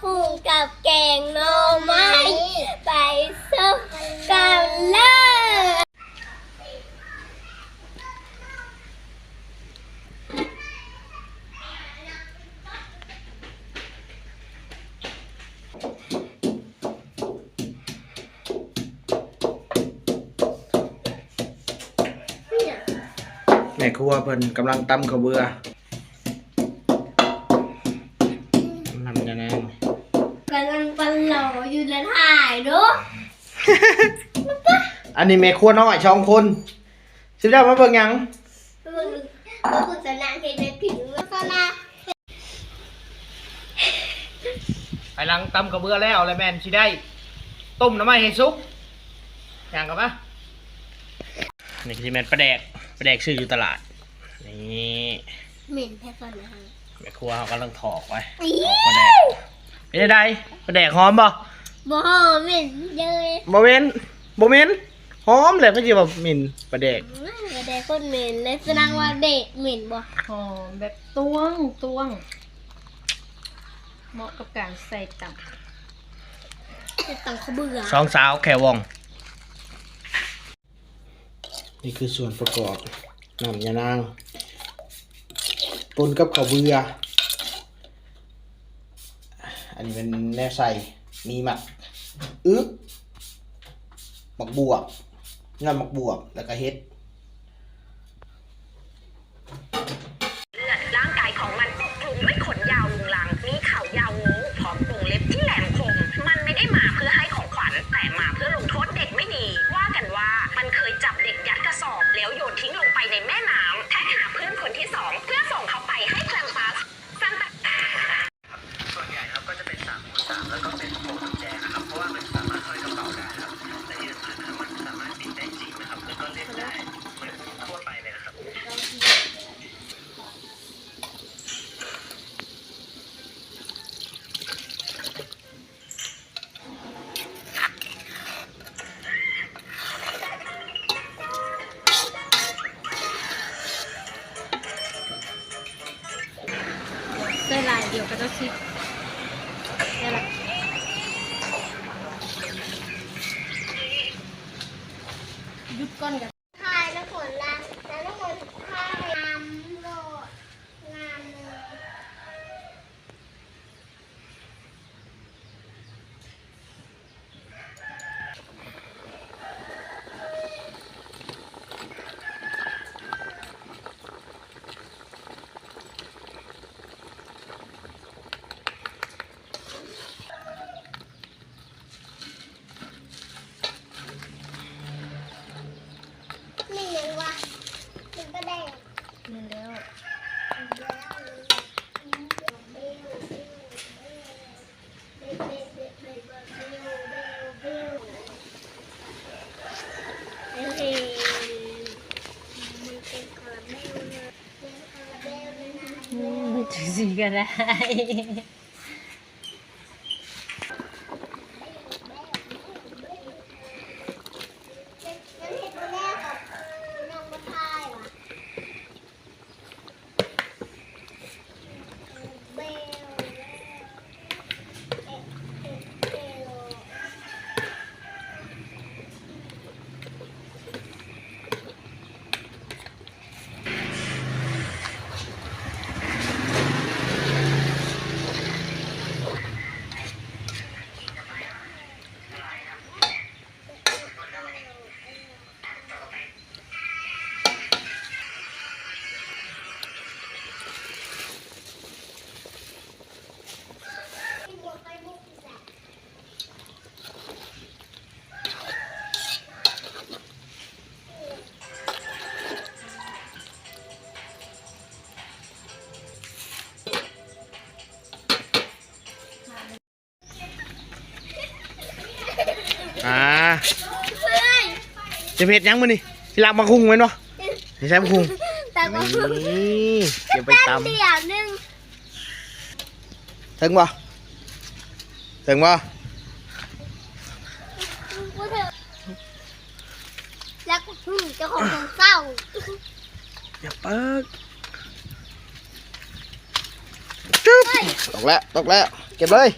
ຫຸ່ງກັບແກງໜໍ່ໄມ້ ໄປຊົມກັນເລີຍ. ແມ່ຄົວເພິ່ນກຳລັງຕຳເຂົ້າເບືອ ນຳຍານາງ ກຳລັງປັນຫຼໍ່ຢູ່ ແລະ ຖ່າຍເດີ້. ອັນນີ້ແມ່ຄົວນ້ອຍສອງຄົນ. ຊິໄດ້ມາເບິ່ງຫຍັງ? ເບິ່ງ ເບິ່ງໂຄສະນາເຮັດແມ່ຜິວໂຄສະນາ. ພາຍຫຼັງຕຳເຂົ້າເບືອແລ້ວ ແລ້ວແມ່ນຊິໄດ້ຕົ້ມໜໍ່ໄມ້ໃຫ້ສຸກ. ຫຍັງກໍມາ. ນີ້ກໍຊິແມ່ນປາແດກ ປາແດກຊື້ຢູ່ຕະຫຼາດ. ນີ້ ເໝັນແທ້ຕອນນີ້. ແມ່ຄົວເຮົາກຳລັງຖອກໄວ້ ອີ ຖອກປາແດກ. ເປັນຈັ່ງໃດ? ປາແດກຫອມບໍ່? ບໍ່ຫອມ ເໝັນເລີຍ. ບໍ່ເໝັນ ບໍ່ເໝັນ ຫອມແຫຼະ. ໃຜຊິວ່າເໝັນປາແດກ? ປາແດກໂຄດເໝັນເລີຍ. ສະແດງວ່າແດກເໝັນບໍ່? ຫອມແບບຕ່ວງໆ ເໝາະກັບການໃສ່ຕຳ ເຮັດຕຳເຂົ້າເບືອ. ສອງສາວແຂ້ວອງ. ນີ້ຄືສ່ວນປະກອບ ນ້ຳຍານາງ ປົນກັບເຂົ້າເບືອ. ອັນນີ້ແມ່ນແນວໃສ່ ມີໝາກອຶ ໝາກບວບ ຍອດໝາກບວບ ແລ້ວກະເຫັດ. ເລືອດ ร่างกายของมันปกคลุมด้วยขนยาวรุงรัง มีเขายาวงู พร้อมกรงเล็บที่แหลมคม มันไม่ได้มาเพื่อให้ของขวัญ แต่มาเพื่อลงโทษเด็กไม่ดี ว่ากันว่ามันเคยจับเด็กยัดกระสอบ แล้วโยนทิ้งลงไปในแม่น้ำ แท็กหาเพื่อนคนที่สอง เพื่อส่งเขาไปให้แคลมปัส ซานตา ส่วนใหญ่ครับ ก็จะเป็นสามคูณสาม แล้วก็เป็นพวงกุญแจนะครับ เพราะว่ามันสามารถห้อยกระเป๋าได้ครับ และที่สำคัญนะครับ มันสามารถบินได้จริงนะครับ แล้วก็เล่นได้เหมือนทั่วไปเลยนะครับ ໃສ່ຫຼາຍດຽວເຂົາເຈົ້າຊິໄດ້ລະ ຢຸດກ່ອນກະ ຖ່າຍນ້ຳຝົນລະ ແລ້ວນ້ຳຝົນຖ່າຍງາມໂລດ ງາມເລີຍ. ແມ່ນຫຍັງວະ? ເປັນປາແດກ. ແມ່ນແລ້ວ. ອືມ ຈັ່ງຊີ້ກໍໄດ້. ອ່າ ຈະເຮັດຫຍັງມື້ນີ້? ຊິລາກໝາກຫຸ່ງແມ່ນບໍ່? ນີ້ໃສ່ໝາກຫຸ່ງ ຕຳໝາກຫຸ່ງ ນີ້ ເກັບໄວ້ຕຳ ແປັບດຽວໜຶ່ງ. ເຖິງບໍ່? ເຖິງບໍ່? ບໍ່ເຖິງ. ແລ້ວກໍ ອືມ ເຈົ້າຂອງຂອງເຈົ້າ ຢ່າເປີກ ຈຶບ ເຮີ້ຍ ຕົກແລ້ວ ຕົກແລ້ວ ເກັບເລີຍ.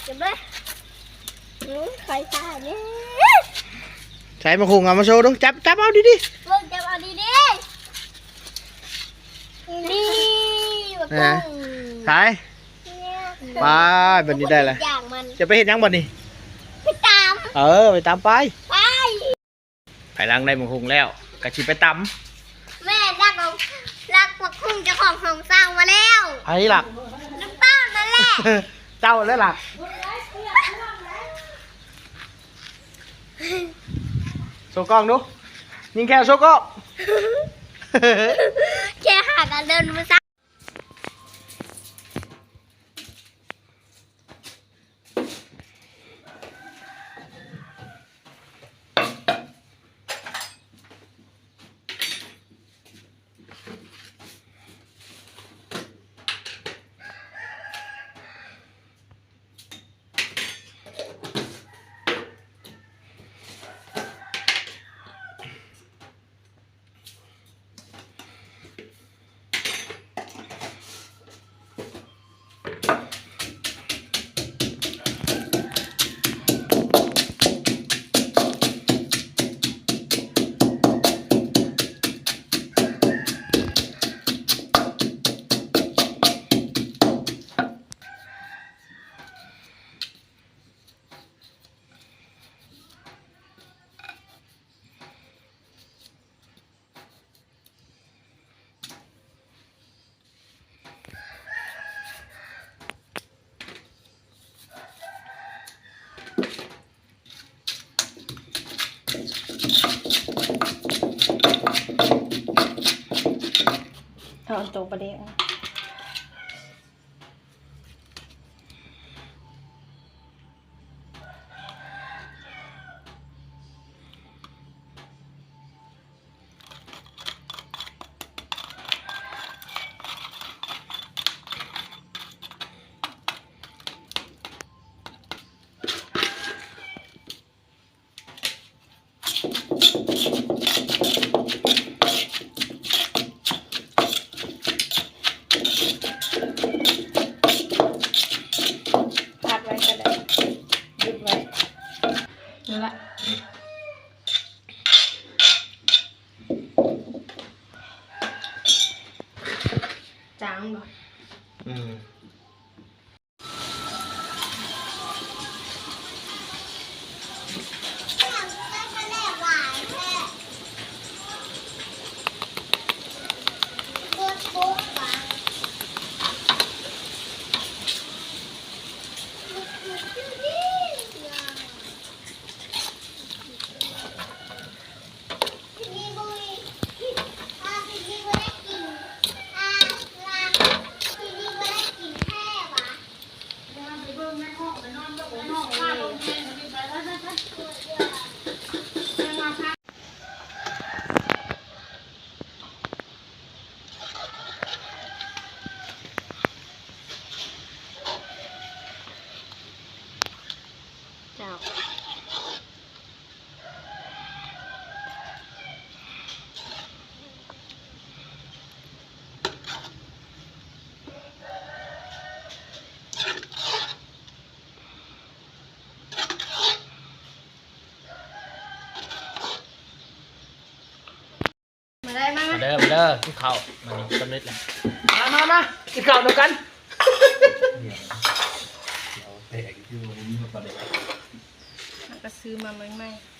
ເກັບເລີຍ. ອືມ ຂ້ອຍຊ້າແດ່. ໃສ່ໝາກຫຸ່ງເອົາມາໂຊດູ. ຈັບ ຈັບເອົາດີໆ. ເບິ່ງ ຈັບເອົາດີໆ. ນີ້ ບັກຫຸ່ງ. ໃສ່ ໄປ ບັດນີ້ໄດ້ລະ. ຈະໄປເຮັດຫຍັງບັດນີ້? ໄປຕຳ. ເອີ ໄປຕຳໄປ. ໄປ. ພາຍຫຼັງໄດ້ໝາກຫຸ່ງແລ້ວ ກະຊິໄປຕຳ. ແມ່ນ ລັກ ລັກໝາກຫຸ່ງເຈົ້າຂອງຫ້ອງສ້າງມາແລ້ວ. ໃຜລັກ? ນ້ອງເຕົ້ານັ້ນແຫຼະ. ເຈົ້າແຫຼະລັກ. ໂຊກ້ອງດູ. ຍິງແຂ້ວໂຊກ້ອງ. ແຄ່ຫາກັນເດີນມາຊະ. ເອົາອັນໂຕປາແດກ. ພັດໄວ້ກໍໄດ້ ຢຸດໄວ້ ນັ້ນລະ ຈາງບໍ່? ອືມ. ເຈົ້າ. ມາເດີ ມາ ມາເດີ ມາເດີ ກິນເຂົ້າ ມານີ້ສຳເລັດແລ້ວ ມາ ມາ ມາ ກິນເຂົ້ານຳກັນ ເຮົາກະຊື້ມາໃໝ່ໆ.